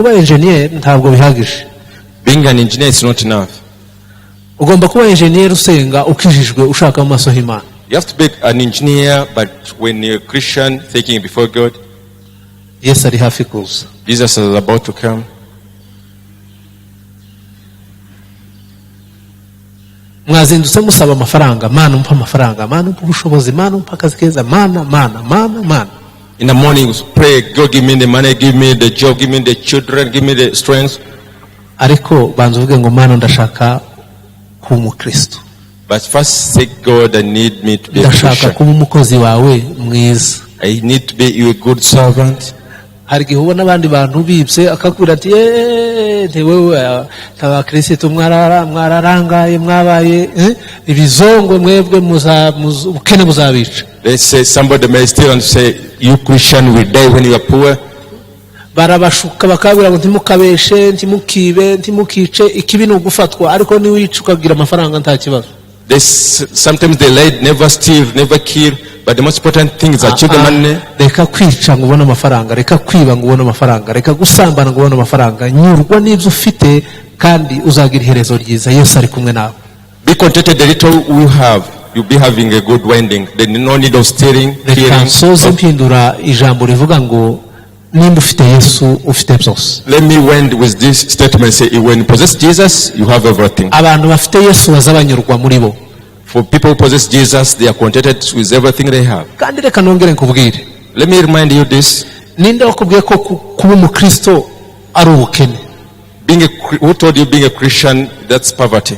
Kuba enjeniyeri ntabwo bihagije. Being an engineer is not enough. Ugomba kuba enjeniyeri usenga, ukijijwe, ushaka mu maso h'Imana. You have to be an engineer, but when you're a Christian, thinking before God, Yesu ari hafi kuza. Jesus is about to come. Mwazindutse musaba amafaranga: Mana, umpa amafaranga, Mana, umpa ubushobozi, Mana, umpa akazi keza, Mana, Mana, Mana, Mana. In the morning, you pray, God, give me the money, give me the job, give me the children, give me the strength. Ariko banza uvuge ngo: Mana, ndashaka kuba umukristo. But first say, God, I need me to be a Ndashaka Christian. kuba umukozi wawe mwiza. I need to be your good servant. Hari igihe ubona abandi bantu bibye, akakubwira ati: "Yeee, nti wewe abakirisitu mwararangaye, mwabaye ibizongwe mwebwe, ubukene buzabica." Let's say somebody may steal and say, you Christian will die when you are poor. Barabashuka bakabwira ngo ntimukabeshe, ntimukibe, ntimukice, ikibi ni ugufatwa, ariko niwica ukagira amafaranga nta kibazo. Sometimes they lie, never steal, never kill, but the most important thing is achieve the money. Reka kwica ngo ubone amafaranga, reka kwiba ngo ubone amafaranga, reka gusambana ngo ubone amafaranga. Nyurwa n'ibyo ufite kandi uzagira iherezo ryiza. Yesu ari kumwe nawe. Be contented the little you have. You'll be having a good winding. There's no need of stealing, Reka killing. nsoze mpindura ijambo rivuga ngo nimba ufite Yesu, ufite byose. Let me end with this statement. Say, when you possess Jesus, you have everything. Abantu bafite Yesu baza banyurwa muri bo. For people who possess Jesus, they are contented with everything they have. Kandi reka nongere nkubwire. Let me remind you this. Ninde wakubwiye ko kuba umukristo ari ubukene? Who told you being a Christian, that's poverty?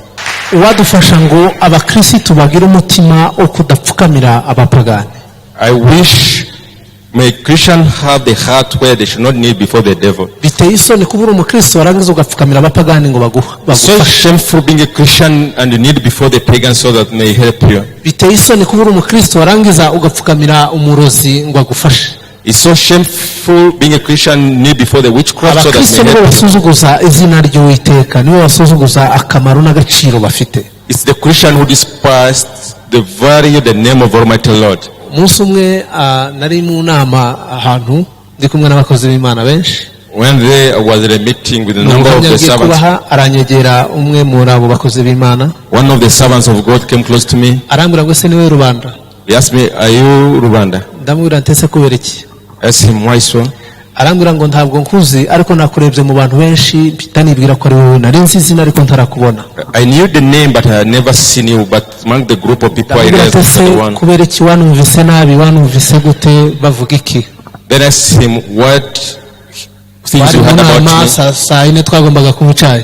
Uwadufasha ngo abakirisitu bagire umutima wo kudapfukamira abapagani. I wish may Christian have the heart where they should not kneel before the devil. Biteye isoni kuba uri umukristo, warangiza ugapfukamira abapagani ngo So bagufashe. shameful being a Christian and you kneel before the pagans so that may help you. Biteye isoni kuba uri umukristo, warangiza ugapfukamira umurozi ngo agufashe. It's so shameful being a Christian, kneel before the witchcraft so that Abakristo may nibo help you. basuzuguza izina ry'Uwiteka, nibo basuzuguza akamaro n'agaciro bafite. It's the Christian who despised the value, the name of Almighty Lord. Umunsi umwe nari mu nama ahantu ndi kumwe n'abakozi b'Imana benshi. One day I was in a meeting with a Ni number of ubuhamya the ngiye servants. kubaha. Aranyegera umwe muri abo bakozi b'Imana. One of the servants of God came close to me. Arambwira ngo: "Ese niwe Rubanda?" He asked me, "Are you Rubanda?" Ndamubwira nti: "Ese kubera iki?" I asked him, "Why so?" Arambwira ngo: "Ntabwo nkuzi, ariko nakurebye mu bantu benshi mpita nibwira ko ari wowe. Nari nzi izina ariko ntarakubona." I knew the name, but I had never seen you. But among the group of people, I Ndamubwira realized ati: you "Ese were the one. kubera iki? Wanumvise nabi? Wanumvise gute? Bavuga iki?" Then I asked him, "What things Twari you mu heard about nama me?" saa 4 twagombaga kunywa icyayi.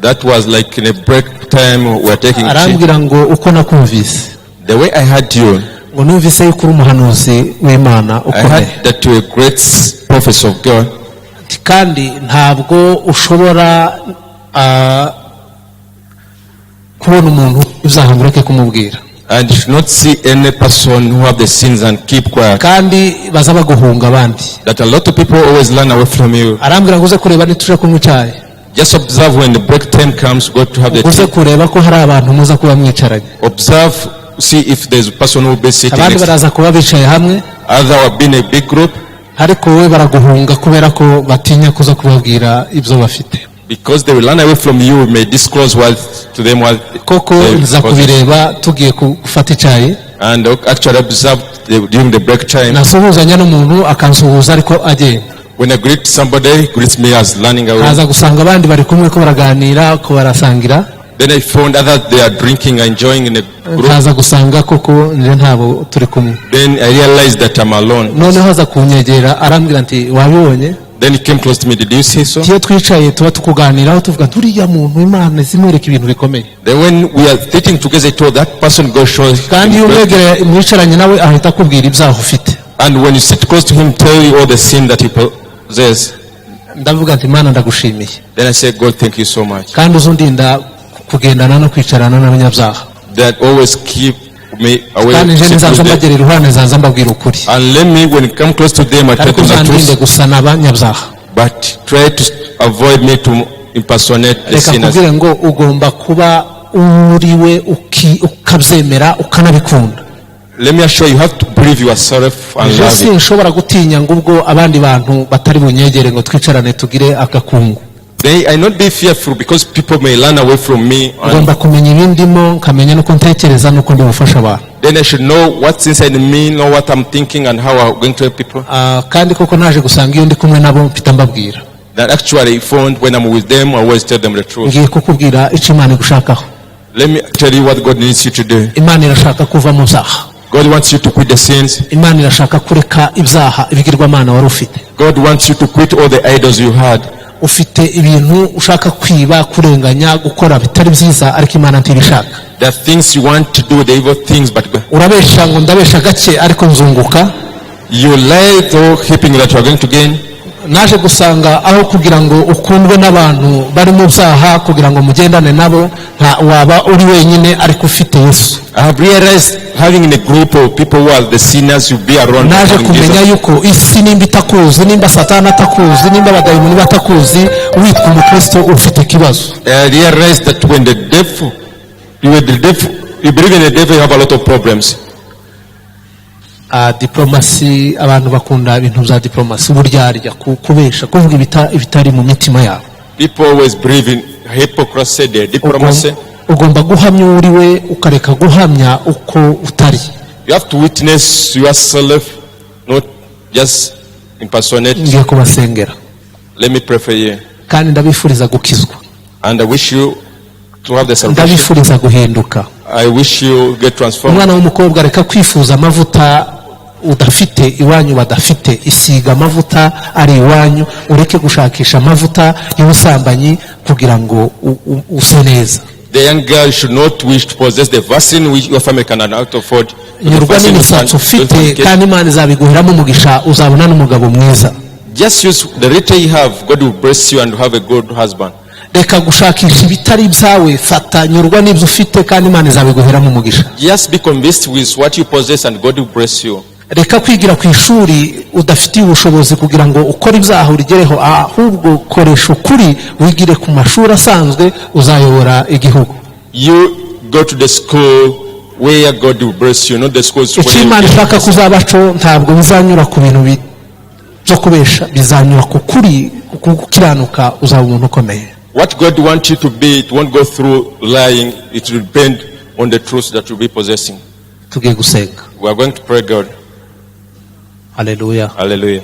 That was like in a break time, we were taking tea. Arambwira ngo: "Uko nakumvise, The way I heard you, ngo numvise yuko uri umuhanuzi w'Imana I ukomeye. heard that you were a great prophet of God. Ati, kandi ntabwo ushobora kubona umuntu ibyaha ngo ureke kumubwira. And you should not see any person who have the sins and keep quiet. Kandi baza baguhunga abandi." That a lot of people always run away from you. Arambwira ngo: "Uze kureba nituje kunywa icyayi, Just observe when the break time comes, go to have the uze tea. kureba ko hari abantu muza kuba mwicaranye. Observe, see if there's a person who will be sitting Abandi next. baraza kuba bicaye hamwe, Other will be in a big group ariko wowe baraguhunga kubera ko batinya kuza kubabwira ibyo bafite." because they will run away from you, may disclose what to them what Koko they nza possess. kubireba tugiye gufata icyayi. And actually observe during the break time. Nasuhuzanya n'umuntu akansuhuza ariko agenda. When I greet somebody, he greets me as running away. Nkaza gusanga abandi bari kumwe ko baraganira, ko barasangira. Then I found others, they are drinking, enjoying in a group. Nkaza gusanga koko nje ntabo turi kumwe. Then I realized that I'm alone. Noneho aza kunyegera arambwira ati: "Wabibonye?" Then he came close to me. "Did you see so?" Iyo twicaye tuba tukuganiraho, tuvuga turiya muntu Imana zimwereka ibintu bikomeye. Then when we are sitting together, he told that person God shows. Kandi iyo umwegereye mwicaranye nawe, ahita akubwira ibyaha ufite. And when you sit close to him, tell you all the sin that he possesses. Ndavuga nti: "Imana, ndagushimiye." Then I said, "God, thank you so much. Kandi uzundinda kugendana no kwicarana n'abanyabyaha. That always keep me away." Kandi nje Sit nizaza with them. mbagera iruhande, nzaza mbabwira ukuri. And let me, when you come close to them, I tell Ariko them the uzandinde truth. gusa n'abanyabyaha. But try to avoid me to impersonate the Reka sinners. nkubwire ngo ugomba kuba uriwe ukabyemera, ukanabikunda. Let me assure you, you have to be improve yourself and Je love it. sinshobora gutinya ngo ubwo abandi bantu batari bunyegere ngo twicarane tugire agakungu. They, I not be fearful because people may run away from me. And Ngomba kumenya ibindimo, nkamenya n'uko ntekereza n'uko ndi bufasha abantu. then I should know what's inside me, know what I'm thinking and how I'm going to help people. Ah, kandi koko naje gusanga iyo ndi kumwe nabo mpita mbabwira. That actually I found when I'm with them, I always tell them the truth. Ngiye kukubwira icyo Imana igushakaho. Let me tell you what God needs you to do. Imana irashaka kuva mu byaha. God wants you to quit the sins. Imana irashaka kureka ibyaha, ibigirwamana wari ufite. God wants you to quit all the idols you had. Ufite ibintu ushaka kwiba, kurenganya, gukora bitari byiza, ariko Imana ntibishaka. There are things you want to do, the evil things, but Urabesha ngo ndabesha gake ariko nzunguka. you lie though hoping that you are going to gain. Naje gusanga aho kugira ngo ukundwe n'abantu bari mu byaha, kugira ngo mugendane nabo, nta waba uri wenyine ariko ufite Yesu. I have realized having in a group of people who are the sinners, you'll be around Naje having kumenya Jesus. yuko isi nimba itakuzi, nimba Satani atakuzi, nimba abadayimoni batakuzi, witwa umukristo ufite ikibazo. I realized that when the devil, you were the devil, you believe in the devil, you have a lot of problems. Ah, diplomasi, abantu bakunda ibintu bya diplomasi, uburyarya, kubesha, kuvuga ibitari mu mitima yabo. People always believe in hypocrisy, the diplomacy. Ugomba guhamya uwo uri we, ukareka guhamya uko utari. You have to witness yourself, not just impersonate. Ngiye kubasengera. Let me pray for you. Kandi ndabifuriza gukizwa. And I wish you to have the salvation. Ndabifuriza guhinduka. I wish you get transformed. Umwana w'umukobwa, reka kwifuza amavuta udafite, iwanyu badafite. Isiga amavuta ari iwanyu, ureke gushakisha amavuta y'ubusambanyi kugira ngo use neza. The young girl should not wish to possess the Vaseline which your family cannot afford. The Nyurwa Vaseline n'imisatsi ufite, can- kandi Imana izabiguheramo umugisha, uzabona n'umugabo mwiza. Just use the little you have. God will bless you and have a good husband. Reka gushakisha ibitari ibyawe, fata, nyurwa n'ibyo ufite, kandi Imana izabiguheramo umugisha. Just be convinced with what you possess and God will bless you. Reka kwigira ku ishuri udafitiye ubushobozi kugira ngo ukore ibyaha urigereho, ahubwo koresha ukuri, wigire ku mashuri asanzwe, uzayobora igihugu. You go to the school where God will bless you, not the schools Icyo where Imana you ishaka kuzabaco ntabwo bizanyura ku bintu byo kubesha, bizanyura ku kuri, ku gukiranuka, uzaba umuntu ukomeye. What God wants you to be, it won't go through lying. It will depend on the truth that you'll be possessing. Tugiye gusenga. We are going to pray God. Haleluya. Hallelujah.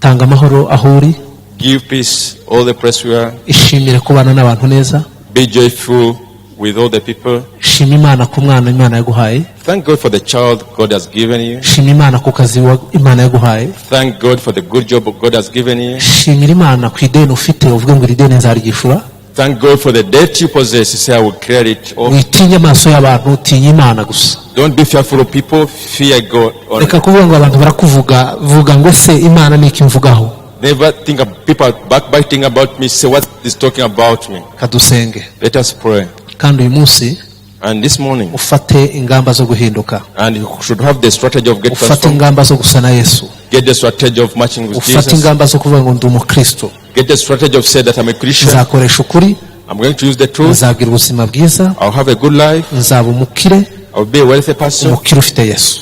Tanga amahoro aho uri. Give peace all the place we are. Ishimire kubana n'abantu neza. Be joyful with all the people. Shima Imana ku mwana Imana yaguhaye. Thank God for the child God has given you. Shima Imana ku kazi Imana yaguhaye. Thank God for the good job God has given you. Shimira Imana ku ideni ufite, uvuge ngo iri deni nzaryishura. Thank God for the debt you possess. You say, "I will clear it off." Witinye amaso y'abantu, utinya Imana gusa. Don't be fearful of people. Fear God only. Reka kuvuga ngo abantu barakuvuga, vuga ngo se Imana ni iki mvugaho? Never think of people are backbiting about me. Say, "What is talking about me?" Kadusenge. Let us pray. Kandi uyu munsi And this morning, ufate ingamba zo guhinduka. And you should have the strategy of get Ufate transformed. ingamba zo gusa na Yesu. Get the strategy of matching with Ufate Jesus. ingamba zo kuvuga ngo ndi umukristo. Get the strategy of say that I'm a Christian. Nzakoresha ukuri. I'm going to use the truth. Nzagira ubuzima bwiza. I'll have a good life. Nzaba umukire. I'll be a wealthy person. Umukire ufite Yesu.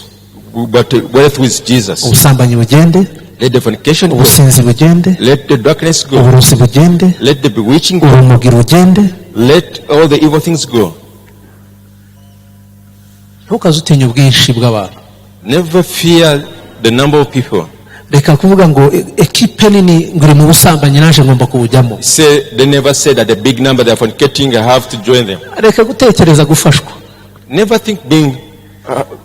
But wealth with Jesus. Ubusambanyi bugende. Let the fornication go. Ubusinzi bugende. Let the darkness go. Uburozi bugende. Let the bewitching go. Urumogi rugende. Let all the evil things go. Ntukaze utinya ubwinshi bw'abantu. Never fear the number of people. Reka kuvuga ngo ekipe nini ngo iri mu busambanyi, naje ngomba kubujyamo. Say they never say that the big number they are fornicating, I have to join them. Reka gutekereza gufashwa. Never think being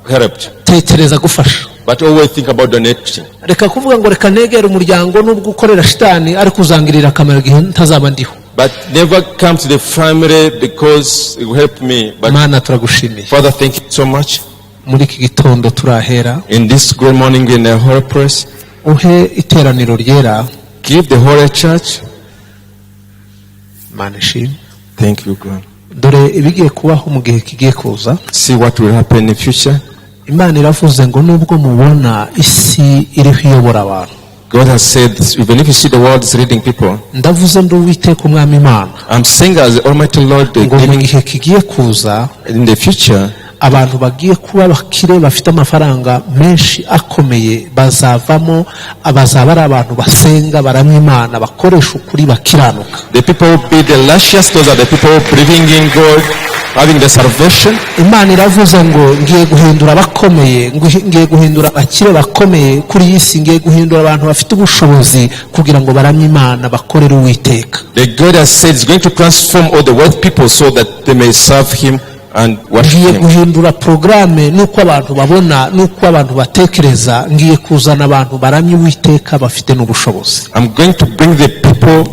helped, Tekereza gufasha. But always think about donating. Reka kuvuga ngo reka negere umuryango nubwo ukorera shitani, ariko uzangirira akamaro igihe ntazaba ndiho. But never come to the family because it will help me. But Mana, turagushimiye. Father, thank you so much. Muri iki gitondo turahera. In this great morning in the holy place, Uhe iteraniro ryera. Give the holy church. Mana ishimwe. Thank you, God. Dore ibigiye kubaho mu gihe kigiye kuza. See what will happen in the future. Imana iravuze ngo nubwo mubona isi iriho iyobora abantu, God has said, even if you see the world is leading people, ndavuze ndi Uwiteka Umwami Imana, I'm saying as the Almighty Lord, the ngo mu giving gihe kigiye kuza, in the future, Abantu bagiye kuba abakire, bafite amafaranga menshi akomeye, bazavamo bazaba ari abantu basenga, baramya Imana, bakoresha ukuri, bakiranuka. The people who be the luscious, those are the people believing in God, having the salvation. Imana iravuze ngo ngiye guhindura abakomeye, ngiye guhindura abakire bakomeye kuri iyi si, ngiye guhindura abantu bafite ubushobozi kugira ngo baramye Imana, bakorere Uwiteka. The God has said is going to transform all the wealth people so that they may serve Him and worship Ngiye Him. guhindura porogaramu n'uko abantu babona n'uko abantu batekereza. Ngiye kuzana abantu baramya Uwiteka bafite n'ubushobozi. I'm going to bring the people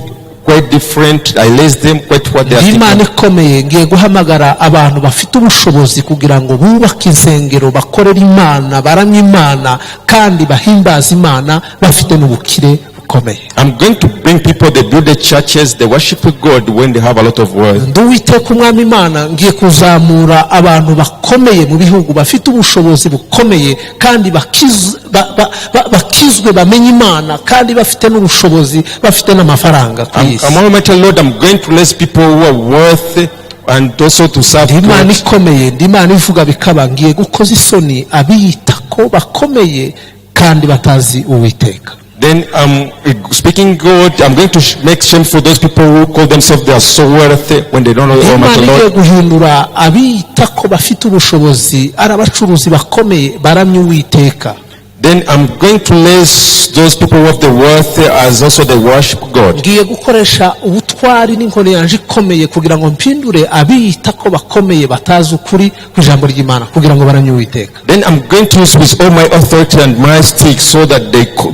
quite different. I raise them quite what they are Imana thinking. ikomeye, ngiye guhamagara abantu bafite ubushobozi kugira ngo bubake insengero, bakorere Imana, baramye Imana kandi bahimbaze Imana, bafite n'ubukire bukomeye. I'm going to bring people, they build the churches, they worship God when they have a lot of wealth. Ndi Uwiteka Umwami Imana, ngiye kuzamura abantu bakomeye mu bihugu, bafite ubushobozi bukomeye kandi bakizwe, bamenye Imana, kandi bafite n'ubushobozi, bafite n'amafaranga ku isi. I'm Almighty Lord, I'm going to raise people who are worth and also to serve Ndi Imana God. ikomeye, ndi Imana ivuga bikaba. Ngiye gukoza isoni abiyita ko bakomeye kandi batazi Uwiteka. Then I'm speaking God, I'm going to make shame for those people who call themselves they are so wealthy when they don't know the Imana Almighty igiye Lord. guhindura abiyita ko bafite ubushobozi, ari abacuruzi bakomeye, baramya Uwiteka. Then I'm going to raise those people who have the wealth as also they worship God. Ngiye gukoresha ubutwari n'inkoni yanje ikomeye kugira ngo mpindure abiyita ko bakomeye batazi ukuri ku ijambo ry'Imana kugira ngo baramye Uwiteka. Then I'm going to use with all my authority and my stick so that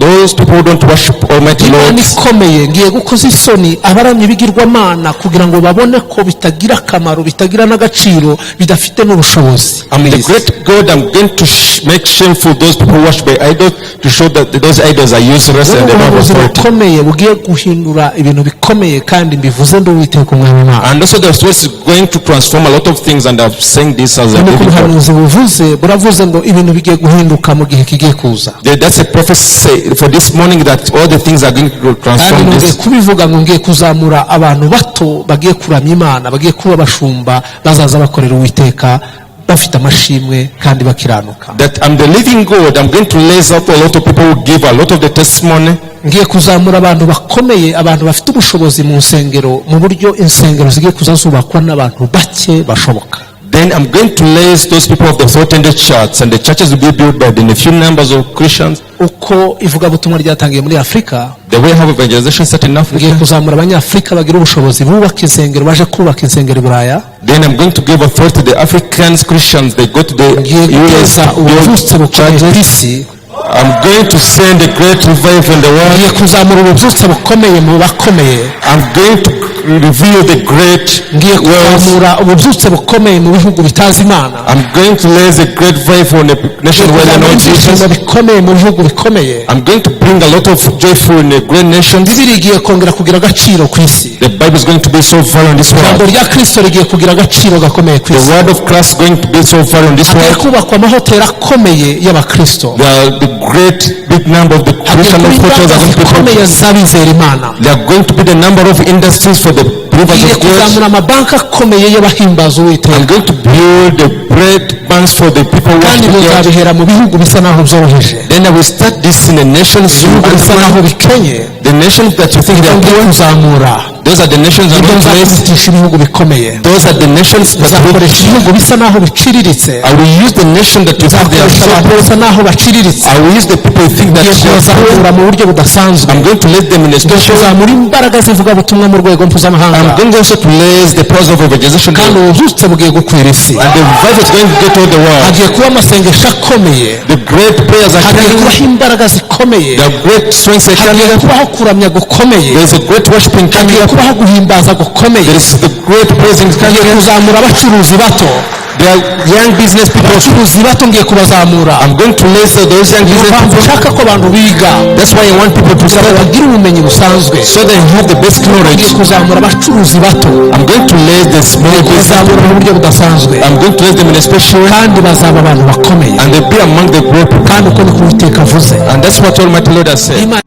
those people who don't worship Almighty Imana Lord, ikomeye, ngiye gukoza isoni abaramya ibigirwamana kugira ngo babone ko bitagira akamaro, bitagira n'agaciro, bidafite n'ubushobozi. I'm the great God. I'm going to make shameful those people who worship by idols to show that those idols are useless and they don't have Ubuhanuzi authority. bukomeye bugiye guhindura ibintu bikomeye, kandi mbivuze ndi Uwiteka Umwami Imana. And also the source is going to transform a lot of things, and I'm saying this as a Niko living God. ubuhanuzi buvuze, buravuze ngo ibintu bigiye guhinduka mu gihe kigiye kuza. That's a prophecy for this morning that all the things are going to Kandi transform nongeye this. kubivuga ngo ngiye kuzamura abantu bato bagiye kuramya Imana, bagiye kuba abashumba, bazaza bakorera Uwiteka bafite amashimwe kandi bakiranuka. That I'm the living God. I'm going to raise up a lot of people who give a lot of the testimony. Ngiye kuzamura abantu bakomeye, abantu bafite ubushobozi mu nsengero, mu buryo insengero zigiye kuza zubakwa n'abantu bake bashoboka. Then I'm going to raise those people of the authority in the church, and the churches will be built by the few numbers of Christians. Uko ivugabutumwa ryatangiye muri Afurika, The way how evangelization started in ngiye Africa. kuzamura Abanyafurika bagira ubushobozi, bubaka insengero, baje kubaka insengero i Buraya. Then I'm going to give authority to the Africans Christians. They go to the Ngiye US guteza ububyutse build bukomeye ku churches. isi. I'm going to send a great revival in the world. Ngiye kuzamura ububyutse bukomeye mu bakomeye. I'm going to reveal the great Ngiye wealth. kuzamura ububyutse bukomeye mu bihugu bitazi Imana. I'm going to raise a great revival in a nation Ngiye where they kuzamura know ibyishimo Jesus. bikomeye mu bihugu bikomeye. I'm going to bring a lot of joyful in the great nations. Bibiliya igiye kongera kugira agaciro ku isi. The Bible is going to be so valued in this Ijambo world. rya Kristo rigiye kugira agaciro gakomeye ku The isi. word of Christ is going to be so valued in this Hagiye world. kubakwa amahoteli akomeye y'abakristo. There are the great big number of the Hagiye Christian kuba hotels inganda are going to be zikomeye built. z'abizera Imana. There are going to be the number of industries for the believers Ngiye of God. kuzamura amabanki akomeye y'abahimbaza Uwiteka. I'm going to build the great banks for the people who Kandi worship God. muzabihera mu bihugu bisa naho byoroheje, Then I will start this in the nations. ibihugu bisa naho bikenye. The nations that you think they are Ngiye poor, kuzamura those are the nations I'm ibyo going to raise. nzakubitisha ibihugu bikomeye. Those are the nations that Nzakoresha ibihugu bisa naho biciriritse. I will use the nation that you think they are Nzakoresha so abantu poor. bisa naho baciriritse. I will use the people who think that Ngiye they are poor. kubazamura mu buryo budasanzwe. I'm going to lead them in a Ngiye special way. kuzamura imbaraga z'ivugabutumwa mu rwego mpuzamahanga. I'm going also to raise the powers of evangelization. Kandi ububyutse bugiye gukwira isi. And the revival is going to get all the world. Hagiye kuba amasengesho akomeye. The great prayers are Hagiye coming. kubaho imbaraga zikomeye. The great strengths are Hagiye coming. kubaho kuramya gukomeye. There is a great worshiping coming Hagiye up. kubaho guhimbaza gukomeye. There is the great praising Ngiye coming up. kuzamura abacuruzi bato. There are young business people. Abacuruzi bato ngiye kubazamura. I'm going to raise those young Niyo business mpamvu people. nshaka ko abantu biga That's why I want people to kugira ngo study bagire ubumenyi busanzwe. so they have the basic knowledge. Ngiye kuzamura abacuruzi bato. I'm going to raise the small business. Kuzamura mu buryo budasanzwe. I'm going to raise them in a special way, Kandi bazaba abantu bakomeye. and they'll be among the great people. Kandi uko niko Uwiteka avuze. And that's what Almighty Lord has said. Imana